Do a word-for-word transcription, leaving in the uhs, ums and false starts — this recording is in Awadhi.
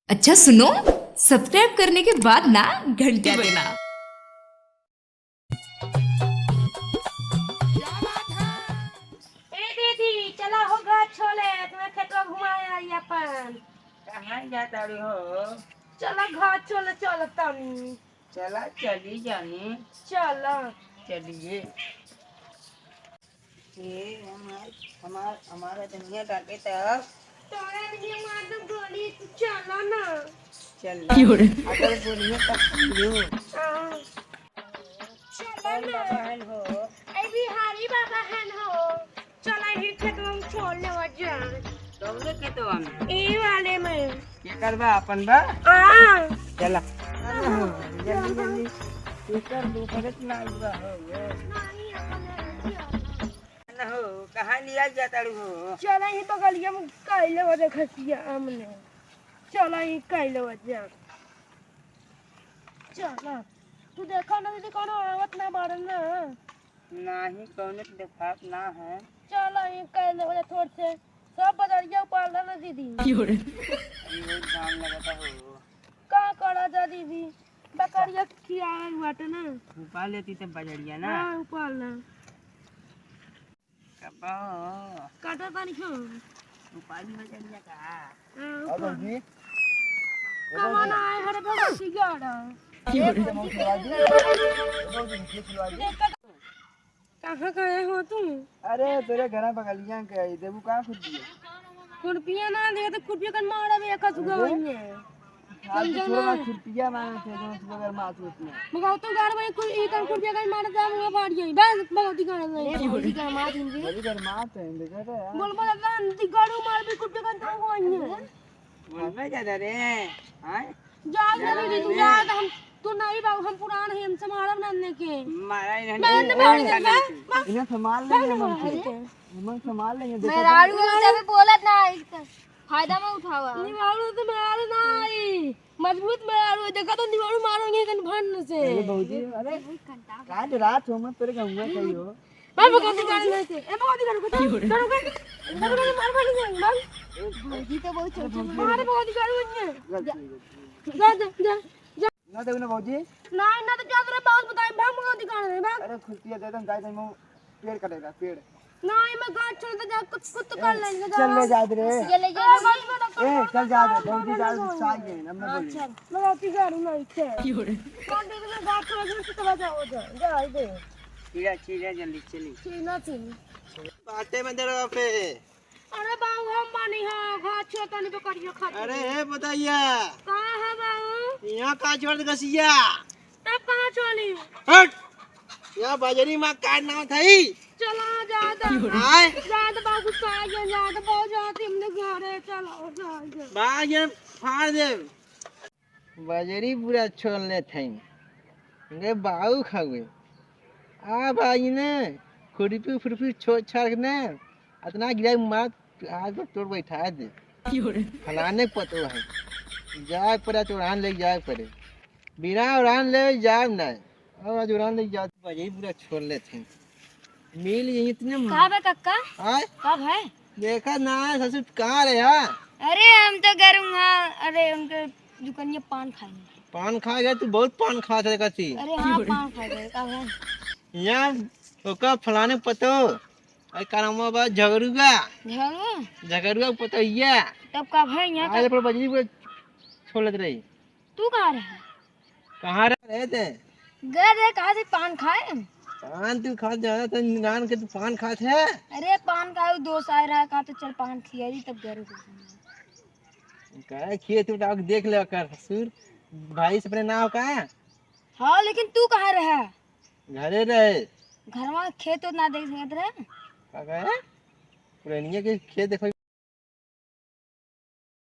अच्छा सुनो, सब्सक्राइब करने के बाद ना घंटी बजना। ए दीदी, चला हो घास छोले, तुम्हें खेतवा घुमाए आई अपन। कहाँ जात तारू हो? चला घास छोले, चल तनी। चला, चली जानी। चला। चलिए। ए, हमार, हमार, हमार दुनिया डाके तब। तोरा दुनिया मार दो गोली, तू चला ना। चल। क्यों रे? अगर बोलिए तब समझो। हाँ। चला कौन ना। बाबा हन हो? ए बिहारी बाबा हन हो। चला ही खेतवा में छोड़ लेवा जा। कौने खेतवा में? ई वाले में। केकर बा, अपन बा? हाँ। चला। जल्दी, जल्दी। केकर दूसरे के लाल बा हो, हो। नहीं, अपन है, ना हो, कहाँ लिया जाता हो? चला ही बगलिया में काई लेवा दे खसिया हमने। चला ही काई लेवा जा। चला। तू देखा ना दीदी, कौनो आवत ना बाड़न ना। नाही, कौनो के देखात ना है। चला, ये कह ले, थोड़ से सब बजरिया उपाड़ ला ना दीदी। क्यों रे? ये बहुत घाम लगता हो। का करा जा दीदी, बकरिया खियावे बाटे ना। उपाड़ लेती तब बजरिया ना। हाँ, उपाड़ ला। कबो। काटा तानी क्यों? उपाड़ भी बजरिया का? हाँ, हाँ, उपाड़। भौजी। कमाना आए हरे भगत की गाड़ा। क्यों रे? भौजी, भौजी, भौजी। कहाँ गए हो तुम? अरे, तेरे घर बगलिया के आई, देबू कहाँ खुरपिया? खुरपिया ना दे तो खुरपिया कन मारा भी एक सुगा अरे? वही है। आज तो समझा छोरा ना? खुरपिया मांगे थे, जो तू अगर मात होती है। मगर तो घर में कोई एक कन खुरपिया कन मारा था, वो फाड़ गई। बस, बहुत ही गाना नहीं। अरे, बहुत ही गाना मार दूंगी। बड़ी घर मात है, देखा था यार। बोल, बोल, अल्लाह, अंती गाड़ू मार भी खुरपिया कन तो वही है। बोलबे ज्यादा रे, हाँ? जा, जा, जा, दीदी, तू जा। जा, हम, तू नहीं बाबू, हम पुरान है, हमसे मारब ना लेके। मारा ही नहीं, मैं तो नहीं, मार नहीं, दूंगा। नहीं। इन्हें संभाल लेंगे हम, हम हम संभाल लेंगे, देखो मेहरारू तो। के जब बोलत ना, इसका फायदा में उठावा। निवारू तो मेहरारू ना आई, मजबूत मेहरारू है, देखा तो निवारू मारेंगे कन भंड से। अरे भौजी, अरे, आज रात हो, मैं तेरे कहूँगा सही हो। मार भगवती गाड़ी में से। ए भगवती गाड़ी को, गाड़ी को, गाड़ी को मार, मार, मार। भौजी तो बहुत छोटी मार भगवती गाड़ी में से। गलती हो गई। जा, जा, जा, जा। ना देबू ना भौजी? नहीं, ना तो जा तेरे बाबू बताए, भाग भगवती गाड़ी में, भाग। अरे खुशिया दे दम, जाए दम, पेड़ कटेगा, पेड़। नहीं, मैं गाछ छोड़ दे, जा, कुछ, कुछ तो कर ए, लेंगे, चल जा। ले जा दे रे। ये ले ए, जा। बस, बस, बस, ए, बस, चल जा दे, बस, भौजी बस, जा, बस, बस। साई है, हम ना हाँ, बोलेंगे। चल। भगवती गाड़ी नहीं, चल। क्यों रे? कौन देख ले, गाछ छोड़ दे, चला जा, हो जा, जा, इधर। चीरा, चीरा, जल्दी चली। चीरा, चीरा। बाटे में दरवा पे। अरे बाबू, हम बानी, हाँ, घास छोड़ तनी बकरिया खातिर। अरे हे बताइया। का है बाबू? यहाँ का छोड़ दे घसिया? तब कहाँ छोड़ी? हट! यहाँ बजरी माँ का नाव था ही? चला, जा, जा। आय? जा, जा, बाबू, का जा, जा, जा, बाबू, जा, तुमने घरे चला, जा, जा। बा, ये फाड़ दे। बजरी पूरा छोल लेत हईं। गे बाऊ खावे। आ भाई ने खुरपी फुरपी छोड़ छाड़ के ने अतना गिराई मार हाथ पर तोड़ बैठा दे। फलाने पतो है। जाए पड़े तो ओढ़ान ले जाए पड़े। बिना ओढ़ान ले जाए ना। और आज ओढ़ान ले जाए। बजरी पूरा छोल लेत हईं। मिल यही इतने म- का बे कक्का? आय? कब है? देखा ना है ससुर, कहाँ रहे हा? अरे हम तो गरुआ, अरे उनके दुकनिया पान खाए। पान खा गए? तू बहुत पान खात है कसी। अरे हाँ, पान खा गए, कब है? यहाँ ओका फलाने पतो, अरे का नाम बा, झगड़ुआ। झगड़ुआ? झगड़ुआ पतोहिया। तब कब है यहाँ आज तक? पर बजरी पूरा छोड़ लेत रही। तू कहाँ रहे? कहाँ रहे थे? गए रहे, कहाँ से पान खाए? पान तू खात जाना था, नान के तू पान खात है? अरे पान खाए, वो दोस्त आए रहा, कहा तो चल पान खिया दी, तब गए रहे। काहे खेत उठ आके देख ले कर ससुर, भाई से अपने नाव का? हाँ, लेकिन तू कहाँ रहे? घरे रहे। घरवा खेत उत ना देख सकत रहे? का कहे? पुरनिया के खेत देखो।